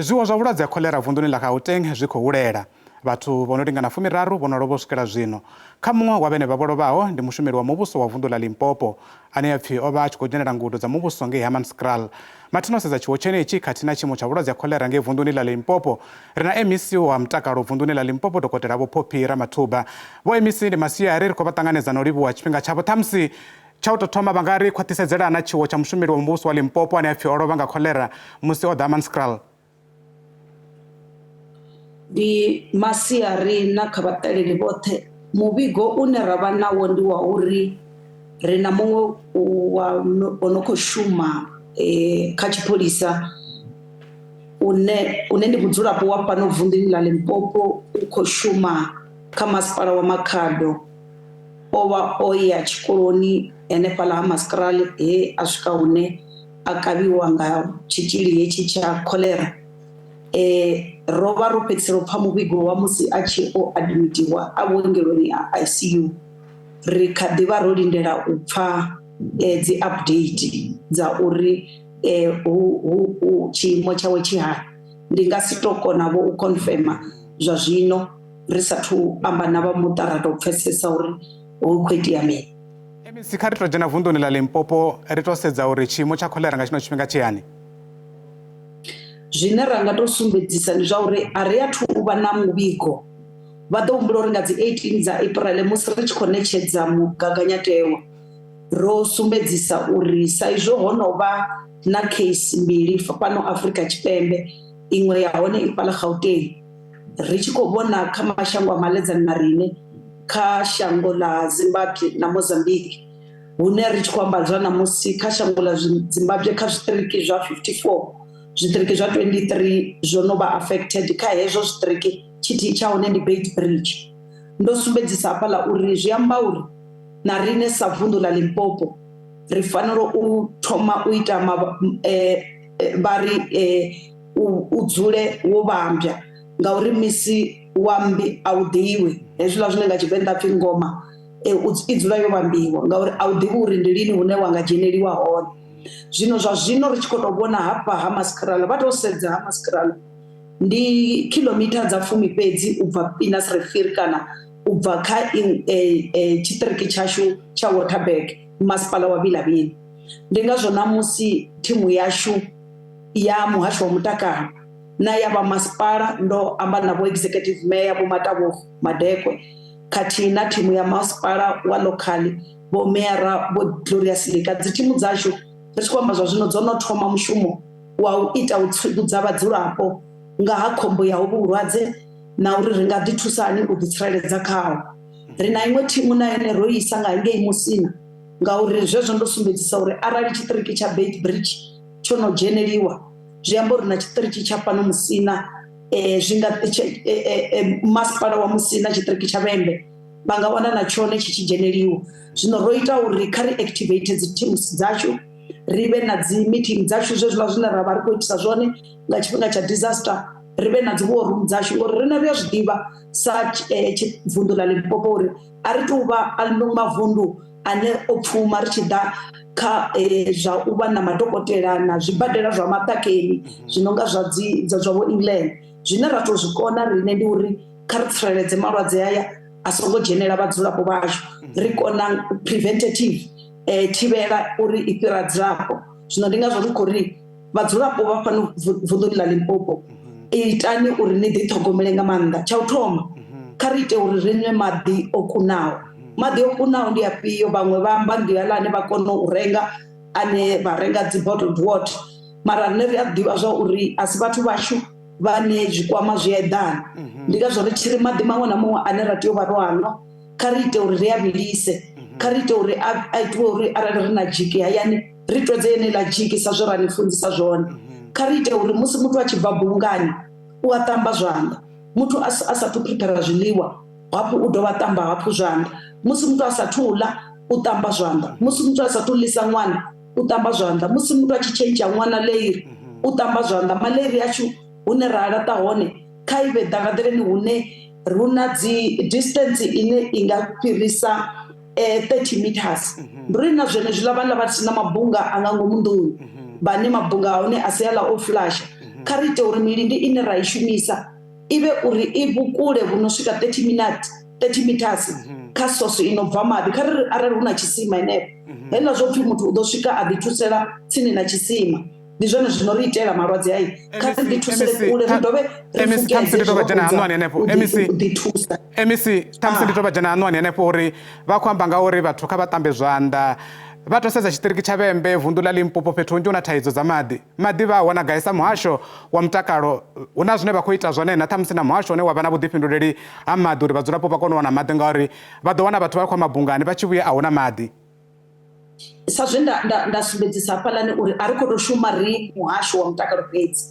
Zwiwo zwa vhulwadze ha kholera vunḓuni ḽa Gauteng zwi khou hulela. Vhathu vho no lingana 30 vho no lovha u swikela zwino. Kha muṅwe wa vhenevha vho lovhaho ndi mushumeli wa muvhuso wa vunḓu ḽa Limpopo ane a pfi o vha a tshi khou dzhenela ngudo dza muvhuso ngei Hammanskraal. Mathina o sedza tshiwo tshenetshi khathihi na tshiimo tsha vhulwadze ha kholera ngei vunḓuni ḽa Limpopo, ri na MEC wa mutakalo vunḓuni ḽa Limpopo Dokotela Vho Phophi Ramathuba. Vho MEC ndi masiari, ri khou vha ṱanganedza na u livhuwa tshifhinga tshavho. Ṱhamusi Tsha u tou thoma vha nga ri khwaṱhisedzela na tshiwo tsha mushumeli wa muvhuso wa Limpopo ane a pfi o lovha nga kholera musi o ḓa Hammanskraal. Ndi masiari na kha vhaṱaleli vhoṱhe. Muvhigo une ra vha nawo ndi wa uri ri na muṅwe wa o no khou shuma kha tshipholisa une une ndi mudzulapo wa fhano vunḓuni ḽa Limpopo u khou shuma kha masipala wa Makhado. O vha o ya tshikoloni henefhaḽa Hammanskraal he a swika hune a kavhiwa nga tshitzhili hetshi tsha kholera. Ro vha ro fhedzisela u pfha muvhigo wa musi a tshi o adimitiwa a vhuongeloni ha ICU. Ri kha ḓi vha ro lindela u pfha dzi update dza uri hu tshiimo tshawe tshi hani. Ndi nga si to kona vho u confirmer zwa zwino ri sathu amba na vha muṱa ra tou pfesesa uri hu khou itea mini. MEC kha ri tou dzhena vunḓuni ḽa Limpopo ri tou sedza uri tshiimo tsha kholera nga tshino tshifhinga tshi hani. Zwine ra nga tou sumbedzisa ndi zwa uri a ri athu u vha na muvhigo. Vha ḓo humbula uri nga dzi 18 dza April musi ri tshi khou ṋetshedza mugaganyatewa ro sumbedzisa uri sa izwo ho no vha na case mbili fhano Afrika Tshipembe, iṅwe ya hone i fhaḽa Gauteng. Ri tshi khou vhona kha mashango a maledzani na riṋe kha shango ḽa Zimbabwe na Mozambique hune ri tshi khou amba zwa ṋamusi kha shango ḽa Zimbabwe kha zwiṱiriki zwa 54 zwiṱiriki zwa 23 zwo no vha affected kha hezwo zwiṱiriki tshithihi tsha hone ndi Beitbridge. Ndo sumbedzisa hafhaḽa uri zwi amba uri na riṋe sa vunḓu ḽa Limpopo ri fanela u thoma u ita vha ri u dzule wo vhambya ngauri misi wa mmbi a u ḓivhi hezwiḽa zwine nga Tshivenḓa pfhi ngoma i dzula yo vhambiwa ngauri a u ḓivhi uri ndi lini hune wa nga dzheneliwa hone. Zwino zwa zwino ri tshi khou tou vhona hafha Hammanskraal vha tou sedza Hammanskraal ndi khiḽomitha dza fumi fhedzi u bva Pinas Rivier kana u bva kha tshiṱiriki tshashu tsha Waterberg masipala wa Vilavila. Ndi ngazwo ṋamusi thimu yashu ya muhasho wa mutakalo na ya vha masipala ndo amba na vho executive mayor vho Matavho Madekwe khathihi na thimu ya masipala wa local vho meyara vho Gloria Silika. Dzi thimu dzashu ri tshi khou amba zwa zwino dzo no thoma mushumo wa u ita u tsivhudza vhadzulapo nga ha khombo ya hovhu vhulwadze na uri ri nga ḓi thusa hani u ḓi tsireledza khaho. Ri na iṅwe thimu na yone ro isa nga ngei Musina ngauri zwezwo ndo sumbedzisa uri arali tshiṱiriki tsha Beitbridge tsho no dzheneliwa zwi amba uri na tshiṱiriki tsha fhano Musina zwi nga masipala wa Musina tshiṱiriki tsha Vhembe vha nga wana na tshone tshi tshi dzheneliwa. Zwino ro ita uri kha ri activate dzi teams dzashu ri vhe na dzi meeting dzashu zwezwiḽa zwine ra vha ri khou itisa zwone nga tshifhinga tsha disaster ri vhe na dzi war room dzashu ngori riṋe ri a zwi ḓivha sa vunḓu ḽa Limpopo uri a ri tou vha mavundu ane o pfuma ri tshi ḓa kha zwa u vha na madokotela na zwibadela zwa maṱhakheni zwi no nga zwa dzi zwa vho England. Zwine ra tou zwi kona riṋe ndi uri kha ri tsireledze malwadze aya a songo dzhenela vhadzulapo vhashu, ri kona preventative thivhela uri i fhira dzilafho. Zwino ndi ngazwo ri khou ri vhadzulapo vha fhano vunḓuni ḽa Limpopo itani uri ni ḓiṱhogomele nga maanḓa. Tsha u thoma kha ri ite uri ri nwe maḓi o kunaho. Maḓi o kunaho ndi afhio? Vhaṅwe vha amba ndi aḽa ane vha kona u renga ane vha renga dzi bottled water mara riṋe ri a ḓivha zwa uri a si vhathu vhashu vhane zwikwama zwi a eḓana. Ndi ngazwo ri tshi ri maḓi maṅwe na maṅwe ane ra tea u vha ro a nwa kha ri ite uri ri a vhilise, kha ri ite uri a itiwe uri arali ri na dzhiki hayani ri twedze yeneiḽa dzhiki sa zwe ra ni funzisa zwone. Kha ri ite uri musi muthu a tshi bva bungani u a ṱamba zwanḓa, muthu a sathu prepare zwiḽiwa hafhu u dovha a ṱamba hafhu zwanḓa, musi muthu a sathu ḽa u ṱamba zwanḓa, musi muthu a sathu ḽisa ṅwana u ṱamba zwanḓa, musi muthu a tshi tshentsha ṅwana ḽeiri u ṱamba zwanḓa. Maḽeiri ashu hune ra laṱa hone kha i vhe ḓangaḓeleni hune hu na dzi distance ine i nga fhirisa 30 meters. Ndi uri na zwenezwiḽa vhaḽa vha si na mabunga a nga ngomu nḓuni vhane mabunga a hone a si aḽa o flasha. Kha ri ite uri milindi ine ra i shumisa i vhe uri i vhukule vhu no swika 30 minutes, 30 meters kha soso i no bva maḓi. Kha ri arali hu na tshisima henefho, hezwiḽa zwo pfhi muthu u ḓo swika a ḓithusela tsini na tshisima, ndi zwone zwino ri itela malwadze ai. Kha ri ḓithusele kule, ri dovhe ri MEC, ṱhamusi ndi tou vha dzhena haṋwani henefho. MEC, u ḓithusa. MEC, ṱhamusi ndi tou vha dzhena haṋwani henefho uri vha khou amba nga uri vhathu kha vha ṱambe zwanḓa. Vha tou sedza tshiṱiriki tsha Vhembe, vunḓu ḽa Limpopo, fhethu hunzhi hu na thaidzo dza maḓi. Maḓi vha a wana gai sa muhasho wa mutakalo? Hu na zwine vha khou ita zwone na ṱhamusi na muhasho une wa vha na vhuḓifhinduleli ha maḓi uri vhadzulapo vha kone u wana maḓi, ngauri vha ḓo wana vhathu vha khou ya mabungani vha tshi vhuya a hu na maḓi. Sa zwe nda, nda, nda sumbedzisa hafhaḽani uri a ri khou tou shuma ri muhasho wa mutakalo fhedzi.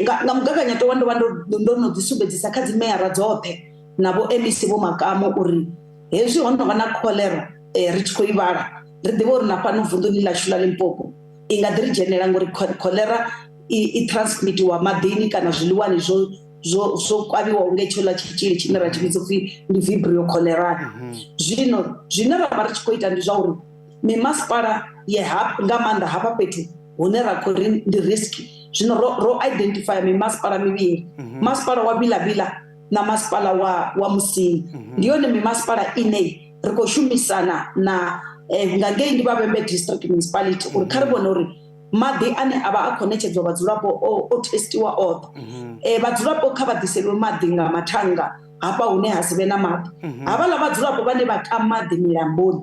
Nga mugaganyatowa ndo vha ndo no ḓi sumbedzisa kha dzi meyara dzoṱhe na vho MEC vho Makamo uri hezwi ho no vha na cholera ri tshi khou i vhala, ri ḓivha uri na fhano vunḓuni ḽashu ḽa Limpopo i nga ḓi ri dzhenela, ngori cholera i transmitiwa maḓini kana zwiḽiwani zwo zwo kwavhiwaho nga hetshiḽa tshitzhili tshine ra tshi vhidza upfhi ndi Vibrio cholerae. Zwino zwine ra vha ri tshi khou ita ndi zwa uri mimasipala ye nga maanḓa hafha fhethu hune ra khou ri ndi risk, zwino ro identify mimasipala mivhili, masipala wa Vilavila na masipala wa Musina. Ndi yone mimasipala ine ri khou shumisana na nga ngei ndi vha Vhembe District Municipality uri kha ri vhone uri maḓi ane a vha a khou ṋetshedzwa vhadzulapo o testiwa oṱhe. Vhadzulapo kha vha ḓiselwe maḓi nga mathannga hafha hune ha si vhe na maḓi. Havhaḽa vhadzulapo vhane vha ka maḓi milamboni,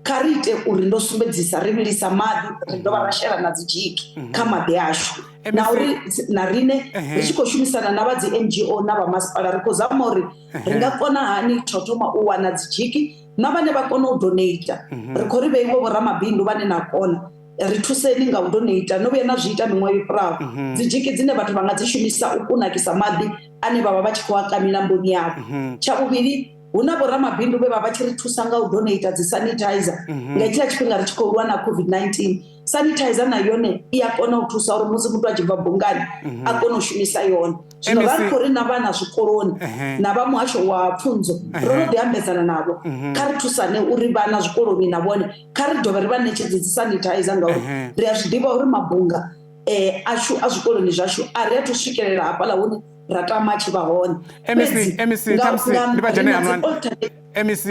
kha ri ite uri ndo sumbedzisa ri vhilisa maḓi, ri dovha ra shela na dzi dzhiki kha maḓi ashu. Na uri na rine ri tshi khou shumisana na vha dzi NGO na vha masipala, ri khou zama uri ri nga kona hani tsho thoma u wana dzi dzhiki na vhane vha kona u donate. Ri khou ri vheiwe vhoramabindu vhane na kona, ri thuseni nga u donate. No vhuya na zwi ita miṅwaha yo fhiraho, dzi dzhiki dzine vhathu vha nga dzi shumisa u kunakisa maḓi ane vha vha vha tshi khou a ka milamboni yavho. Tsha vhuvhili, hu na vhoramabindu vhe vha vha tshi ri thusa nga u donate dzi sanitizer nga hetshiḽa tshifhinga ri tshi khou lwa na COVID-19. Sanitizer na yone i a kona u thusa uri musi muthu a tshi bva bungani a kone u shumisa yone. Zwino ra ri khou ri na vhana zwikoloni na vha muhasho wa pfunzo ro no ḓi ambedzana navho, kha ri thusane uri vhana zwikoloni na vhone kha ri dovhe ri vha ṋetshedze dzi sanitizer, ngauri ri a zwi ḓivha uri mabunga ashu a zwikoloni zwashu a ri athu swikelela hafhaḽa hune ra tama a tshi vha hone. MEC, MEC, ṱhamusi ndi vha dzhene hanwani. MEC,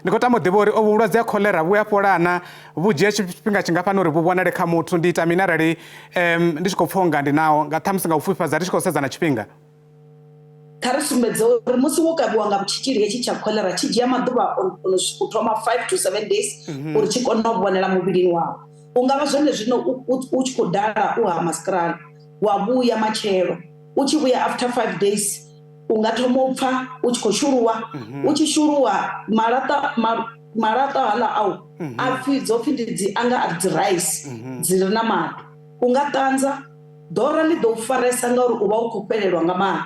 ndi khou tama u ḓivha uri ovhu vhulwadze ha kholera vhu a fhola na, vhu dzhia tshifhinga tshingafhani uri vhu vhonale kha muthu? Ndi ita mini arali ndi tshi khou pfha unga ndi naho, nga ṱhamusi nga u pfufhifhadza ri tshi khou sedza na tshifhinga? Kha ri sumbedze uri musi wo kavhiwa nga tshitzhili hetshi tsha kholera tshi dzhia maḓuvha u thoma 5 to 7 days uri tshi kone u vhonala muvhilini wau. U nga vha zwone zwino u tshi khou dala u Hammanskraal, wa vhuya matshelo, u tshi vhuya after 5 days u nga thoma u pfha u tshi khou shuluwa, u tshi shuluwa malaṱa malaṱa haḽa au a pfhi dzo pfhi ndi dzi anga a dzi rice dzi re na maḓi. U nga ṱanza ḓora ḽi ḓo u faresa ngauri u vha u khou fhelelwa nga maḓi.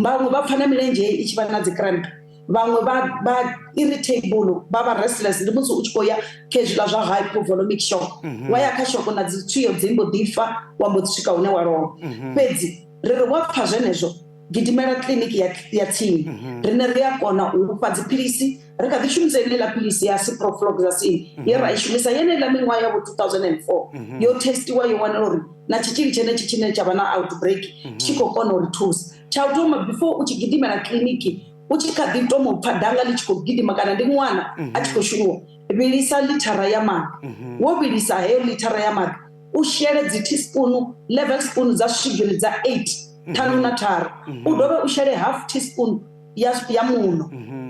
Vhaṅwe vha pfha na milenzhe i tshi vha na dzi cramp, vhaṅwe vha irritable, vha vha restless, ndi musi u tshi khou ya kha hezwiḽa zwa hypovolemic shock, wa ya kha shoko na dzi tswio dzi mbo ḓi fa, wa mbo ḓi swika hune wa lovha. Fhedzi ri ri wa pfha zwenezwo, gidimela kiḽiniki ya tsini. Riṋe ri a kona u fha dziphilisi, ri kha ḓi shumisa yeneiḽa philisi ya ciprofloxacin ye ra i shumisa yeneiḽa miṅwaha ya vho 2004, yo testiwa yo wanala uri na tshitzhili tshenetshi tshine tsha vha na outbreak tshi khou kona u ri thusa. Tsha u thoma, before u tshi gidimela kiḽiniki, u tshi kha ḓi thoma u pfha danga ḽi tshi khou gidima kana ndi ṅwana a tshi khou shuluwa, vhilisa ḽithara ya maḓi. Wo vhilisa heyo ḽithara ya maḓi, u shele dzi teaspoon, level spoon dza swigiri dza 8, ṱhanu na tharu. U dovhe u shele half teaspoon ya muṋo,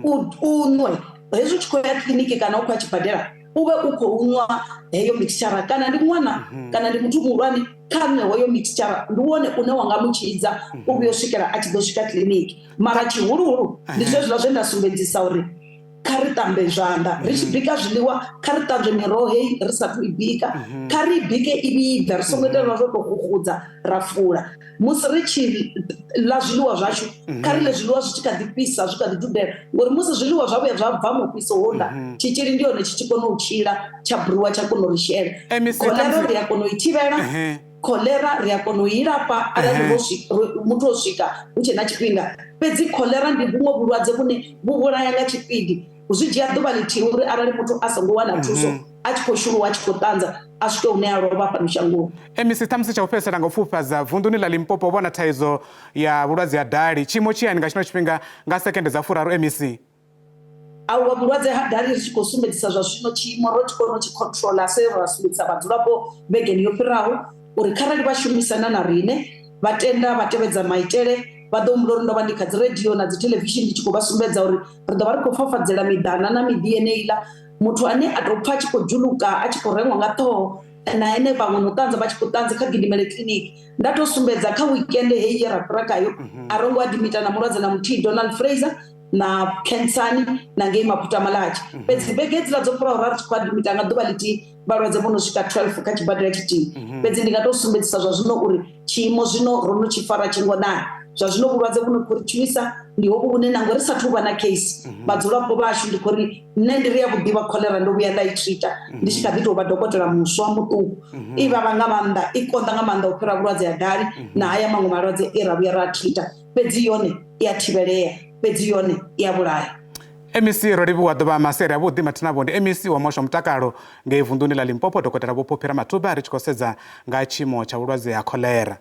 u nwe. Hezwi u tshi khou ya kiḽiniki kana u khou ya tshibadela, u vhe u khou nwa heyo mixture, kana ndi ṅwana kana ndi muthu muhulwane, kha nwe hoyo mixture, ndi wone une wa nga mu tshidza u vhuya u swikela a tshi ḓo swika kiḽiniki. Mara tshihuluhulu ndi zwezwiḽa zwe nda sumbedzisa uri kha ri ṱambe zwanḓa ri tshi bika zwiḽiwa, kha ri ṱanzwe miroho heyi ri sathu i bika, kha ri bike i vhibve, ri songo ita zwa tou huhudza ra fula. Musi ri tshi ḽa zwiḽiwa zwashu, kha ri ḽe zwiḽiwa zwi tshi kha ḓi fhisa, zwi kha ḓi dudela, ngori musi zwiḽiwa zwa vhuya zwa bva mufhiso houḽa, tshitzhili ndi hone tshi tshi kona u tshila, tsha bruwa, tsha kona u ri shela. Kholera ri a kona u i thivhela, kholera ri a kona u i lafha arali muthu o swika hu tshe na tshifhinga. Fhedzi kholera ndi vhuṅwe vhulwadze vhune vhu vhulaya nga tshipidi. Zwi dzhia ḓuvha ḽithihi uri arali muthu a songo wana thuso a tshi khou shuluwa, a tshi khou ṱanza, a swike hune a lovha fhano shangoni. MEC, ṱhamusi tsha u fhedzisela nga u pfufhadza, vunḓuni ḽa Limpopo ho vha na thaidzo ya vhulwadze ha dali. Tshiimo tshi hani nga tshino tshifhinga nga sekende dza furaru MEC? Awa, vhulwadze ha dali ri tshi khou sumbedzisa zwa zwino tshiimo ro tshi kona u tshi controller se ra sumbedzisa vhadzulapo vhegeni yo fhiraho uri kharali vha shumisana na riṋe, vha tenda vha tevhedza maitele, vha ḓo humbula uri ndo vha ndi kha dzi radio na dzi theḽevishini ndi tshi khou vha sumbedza uri ri ḓo vha ri khou fafadzela miḓana na miḓi yeneiḽa. Muthu ane a tou pfa a tshi khou dzhuluka, a tshi khou reṅwa nga ṱhoho, na ene vhaṅwe no ṱanza vha tshi khou ṱanza, kha gidimele kiḽiniki. Nda tou sumbedza kha weekend heyi ye ra fhira khayo, a ro ngo adimita na mulwadze na muthihi Donald Fraser na Khensani na ngei Maphutha Malatji. Fhedzi vhege hedziḽa dzo fhiraho ra ri tshi khou adimita nga ḓuvha ḽithihi vhalwadze vho no swika 12 kha tshibadela tshithihi. Fhedzi ndi nga tou sumbedzisa zwa zwino uri tshiimo zwino ro no tshi fara tshingonani. Zwa zwino vhulwadze vhu no khou ri tshuwisa ndi hovhu vhune nangwe ri sathu vha na case, vhadzulapo vhashu ndi khou ri nṋe ndi ri ya vhuḓivha kholera, ndo vhuya nda i treater ndi tshi kha ḓi tou vha dokotela muswa muṱuku. I vhavha nga maanḓa, i konḓa nga maanḓa u fhira vhulwadze ha dali na haya maṅwe malwadze e ra vhuya ra treater, fhedzi yone i a thivhelea, fhedzi yone i a vhulaya. MEC, ro livhuwa ḓuvha masiari avhuḓi mathinavho. Ndi MEC wa muhasho wa mutakalo ngei vunḓuni ḽa Limpopo, Dokotela Vho Phophi Ramathuba, ri tshi khou sedza nga tshiimo tsha vhulwadze ha kholera.